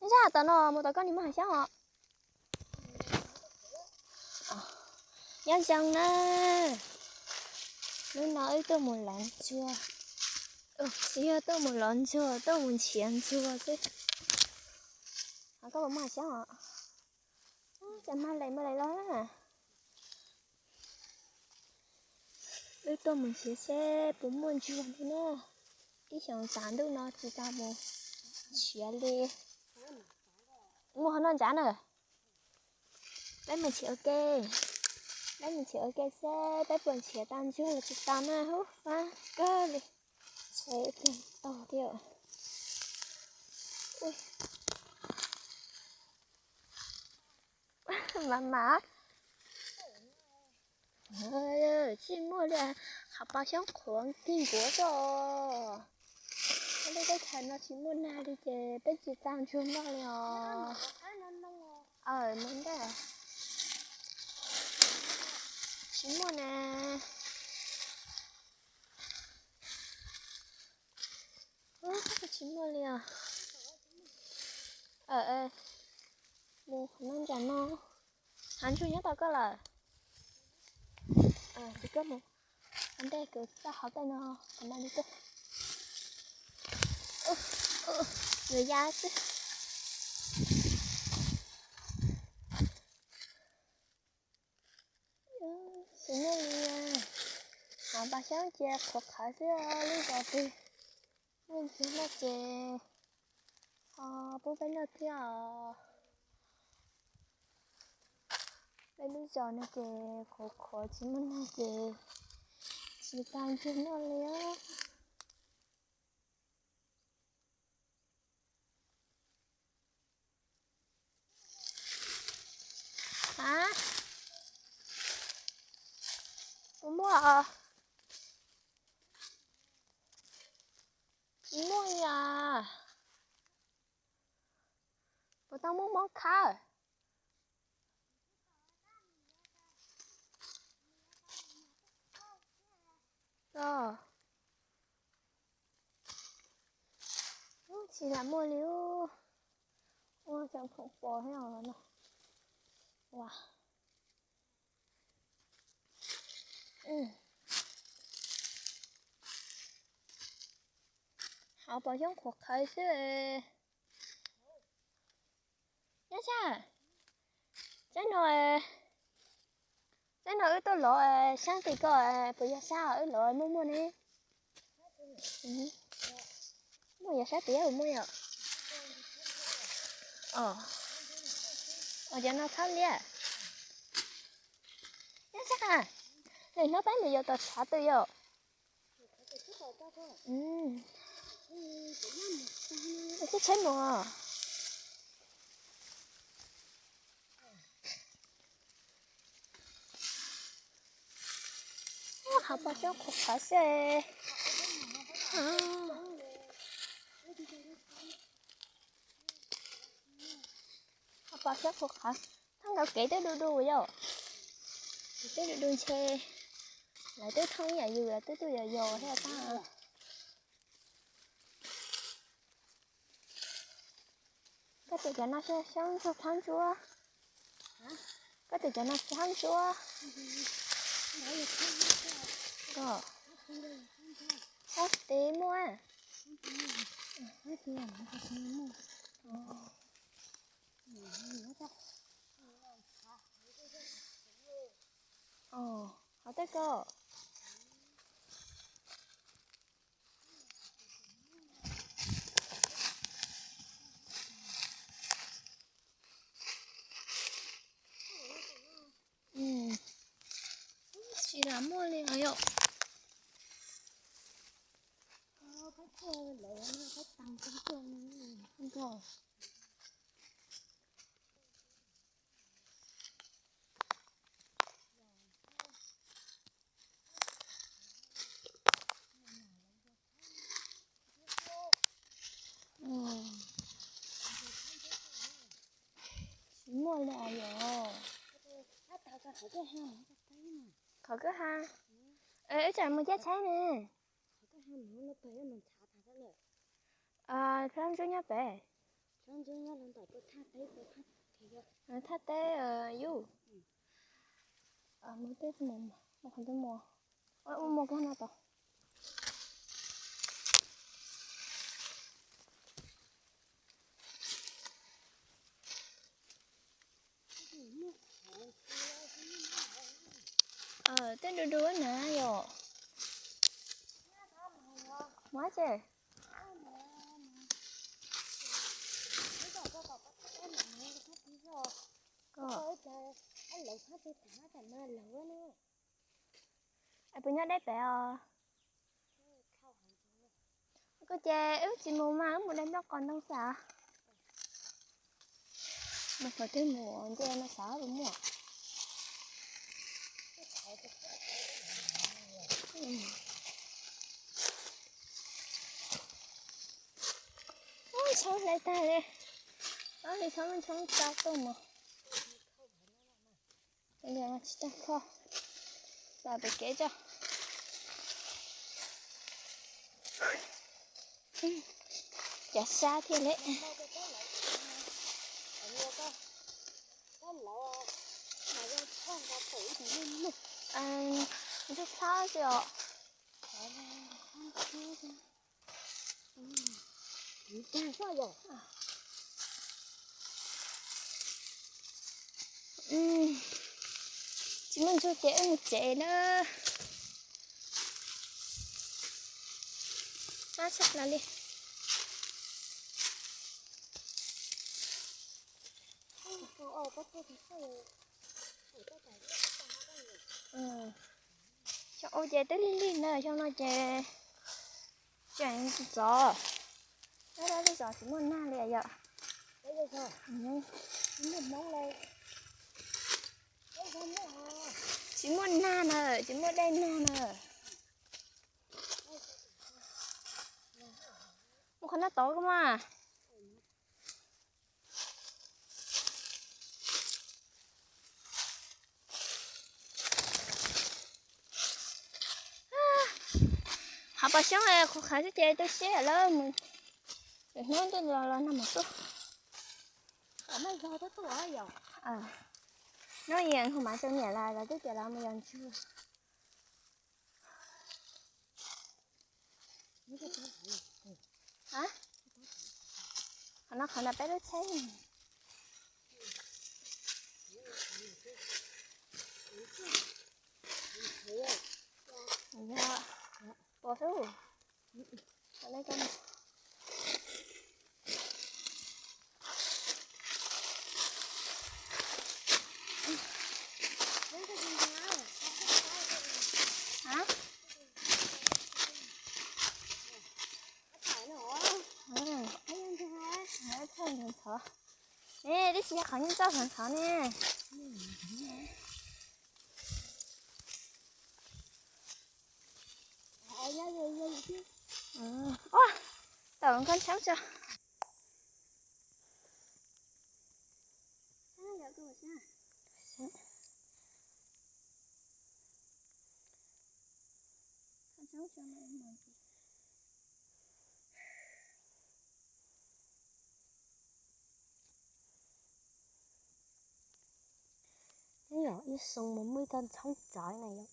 Nyob zaj tom no mus tom koj niam muaj hav xyoob os. Nyob zoo na, hnub no wb tuaj mus lov ntsuag, tsis yog tuaj mus lov ntsuag, tuaj mus nrhiav ntsuag xwb. Koj puas muaj hav xyoob os? Cas mag lem mag lem los na. Wb tuaj mus nrhiav seb puas muaj ntsuag li na. Ib xyoos tas ntuj no tsis tas mus nrhiav li. Muaj qhov noj ntsav na. Peb mus nrhiav ua ke, peb mus nrhiav ua ke seb peb puas nrhiav tau ntsuag los tsis tau na. Hub, fab kawg li, tsheb ib pliag tau thiab. Mas mas, tsis muaj li, qhov pos xyoob qhuav kig nkuav xwb os. Lub teb chaws no tsis muaj nag li ces peb tsis tau ntsuag noj li os. Aw, mus ntej, tsis muaj na. Tsis muaj li os. Mus qhov no nram no. Hav ntsuag nyob tom koj lawm. Koj mus ua ntej, kuv txaj hauv tej no, qhov no li tuaj. Nws ya xwb. Tsis muaj li, qhov pos xyoob ces qhuav qhawv xwb, lub zos twg muaj ntsuag noj ces ho pub peb noj thiab os. Peb lub zos no ces qhuav qhuav tsis muaj nag ces tsis tau ntsuag noj li os. Puas muaj os? Tsis muaj li os. Puas tau muaj mob khawb? Tsis lam muaj li. Ua tseem phoom pos thiab no. Hauv pos xyoob qhuav qhawv xwb. Nyob sab, tsaib no, tsaib no wb tuaj lov, sab tim koj puas yog sab wb lov muaj muaj ne? Muaj yog sab tim puas muaj yom? Os, cov no txhob liab. Nyob sab, nim no peb mus yos tom tshav twg yom? Ub, tsheb mus. Qhov pos xyoob qhuav qhawv xwb. Qhov pos xyoob qhuav qhawv, thoob nkaus kev twb du du yom. Kev twb du du ntshe lawv twb thoob ib yam yus, lawv twb tuaj yos yos thiab tag. Koj tus cov no xyoob ntsuab, phab ntsuab. Koj tus cov no phab ntsuab. Sab tid muaj. Qhov tej ko. Tsis lam muaj li os yom. Tsis muaj li os yom. Qhov kwj ha, wb tsam mus caij tsheb ne. Phab ntsuab nyob pem. Thaj teb yus. Mus tej mus, mus qhov twb mus, mus kiag no tod. Tej du du na yom. Mus tsev. Es puas nyob deb pem os? Koj ces wb tsis mus mas wb mus de nplooj qos ntoo xwb. Mus qhov twg mus nce no xav puas muaj. Ub, tshoob hle tag li. Ob li tshoob, tshoob tsa tuaj mus. Tsis tau kho, pam pem kev tso. Cov sab thiaj li. Ntsuag txhob xwb os. Tsis muaj ntsuag ces wb mus tsev na. Ab, tshaj plaws li. Xyoo ub ces twb lig lig na, xyoo no ces tseem txov. Tab sis twb txov tsis muaj nag li yom. Tsis muaj nag na, tsis muaj dej nag na. Mus qhov no tod koj mas. Hav pas xyoob qhuav qhav xwb ces tu siab lawm mus. Lwm hnub ntuj los los nag mus xwb. Hnub ib hu mav rau niam lawm los twb tias los mus yos ntsuag. Qhov no qhov no peb lub tsheb. Yog, pos xwb. Ne, tib si qhov nyob txoj qhov ntxhov ne. Ua, tau nkoj tshab tso. Nyob yog ib xyoo mus muaj ib tug ntxhoob txawv na yom.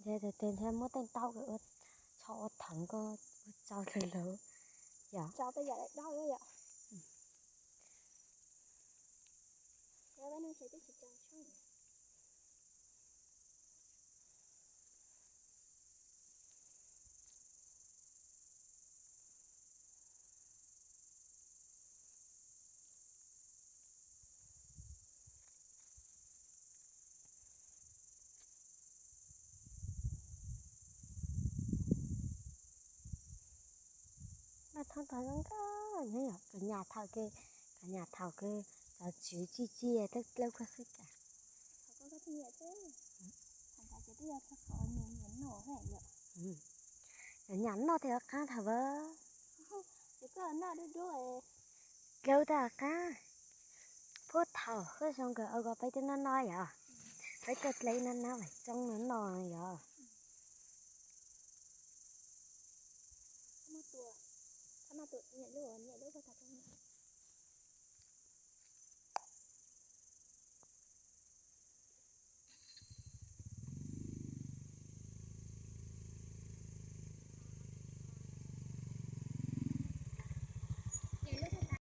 Nthe tes tes nthe muab tej ntaub tso ua theev ko ua tsau lawm yom. Mas thoob tod zoo nkauj nyob yom, kav nyas thaum kawg, kav nyas thaum kawg cov tswv txij txij twb dlawb koj xwb kav. Kav nyas noj tej qab thaum vaj. Dlawb tej qab. Puag thaum koj zoo nkauj ua ko peb twb noj noj yom, peb tuaj dlawb noj noj vam txoob no noj yom. Tus niam lub, niam lub koj tag koj.